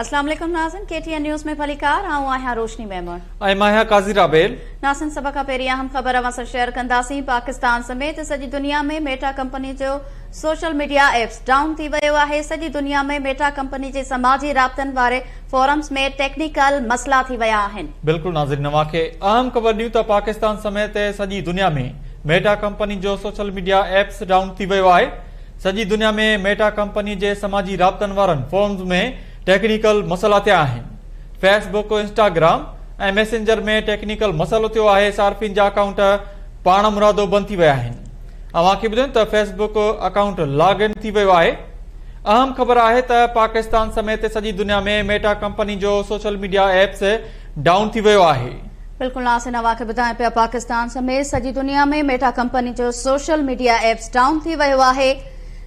اسلام عليڪم ناظرين ڪي ٽي اين نيوز ۾ ڀليڪار آئون آهيان روشني ميمڻ. ۽ مان آهيان قاضي رابيل. ناظرين سڀ کان پهرين اهم خبر اوهان سان شيئر ڪنداسين پاڪستان سميت سڄي دنيا ۾ ميٽا ڪمپني جو سوشل ميڊيا ايپس ڊائون ٿي ويو آهي سڄي دنيا ۾ ميٽا ڪمپني جي سماجي رابطن واري فورمز ۾ ٽيڪنيڪل مسئلا ٿي ويا آهن. بلڪل ناظرين اوهان کي اهم خبر ڏيون ته پاڪستان سميت سڄي دنيا ۾ ميٽا ڪمپني جو سوشل ميڊيا ايپس ڊائون ٿي ويو آهي سڄي دنيا ۾ ميٽا ڪمپني جي سماجي رابطن وارن فورمز ۾ ٽيڪنيڪل مسئلا ٿيا آهن. Facebook, Instagram ۽ Messenger ۾ technical مسئلو ٿيو آهي، صارفين جا اڪائونٽ پاڻمرادو بند ٿي ويا آهن. اوهان کي ٻڌايون ته fee book account log in ٿي ويو آهي. اهم خبر آهي ته پاڪستان سميت سڄي دنيا ۾ ميٽا ڪمپني جو سوشل ميڊيا ايپس ڊائون ٿي ويو آهي. بلڪل ناظرين اوهان کي ٻڌايون پيا پاڪستان سميت سڄي دنيا ۾ ميٽا ڪمپني جو سوشل ميڊيا ايپس ڊائون ٿي ويو آهي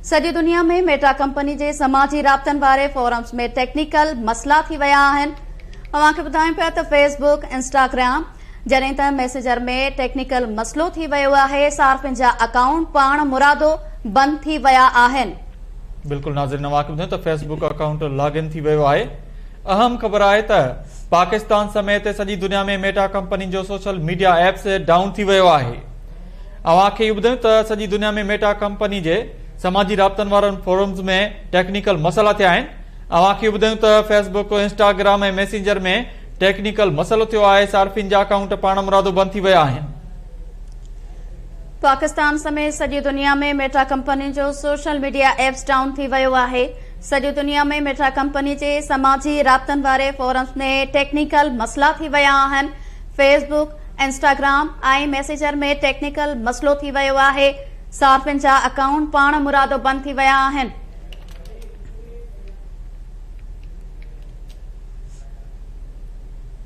سڄي دنيا ۾ ميٽا ڪمپني جي سماجي رابطن واري فورمز ۾ ٽيڪنيڪل مسئلا ٿي ويا آهن اوهان کي ٻڌايون پيا ته فيس بڪ انسٽاگرام جڏهن ته ميسينجر ۾ ٽيڪنيڪل مسئلو ٿي ويو آهي صارفين جا اڪائونٽ پاڻ مرادو بند ٿي ويا آهن. بلڪل ناظرين اوهان کي ٻڌايون ته fee book account log in ٿي ويو آهي اهم خبر آهي ته پاڪستان سميت سڄي دنيا ۾ ميٽا ڪمپني جو سوشل ميڊيا ايپس ڊائون ٿي ويو آهي. اوهان کي اهو ٻڌايون ته سڄي دنيا ۾ ميٽا ڪمپني جي سماجي رابطن وارن فورمز ۾ ٽيڪنيڪل مسئلا ٿيا آهن. اوهان کي اهو ٻڌايون ته Facebook, Instagram ۽ Messenger ۾ technical مسئلو ٿيو آهي، صارفين جا اڪائونٽ پاڻمرادو بند ٿي ويا آهن. پاڪستان سميت سڄي دنيا ۾ ميٽا ڪمپني جو سوشل ميڊيا ايپس ڊائون ٿي ويو آهي. سڄي دنيا ۾ ميٽا ڪمپني جي سماجي رابطن واري فورمز ۾ ٽيڪنيڪل مسئلا ٿي ويا آهن، Facebook, Instagram ۽ Messenger ۾ technical مسئلو ٿي ويو آهي، صارفين جا اڪائونٽ پاڻ مرادو بند ٿي ويا آهن.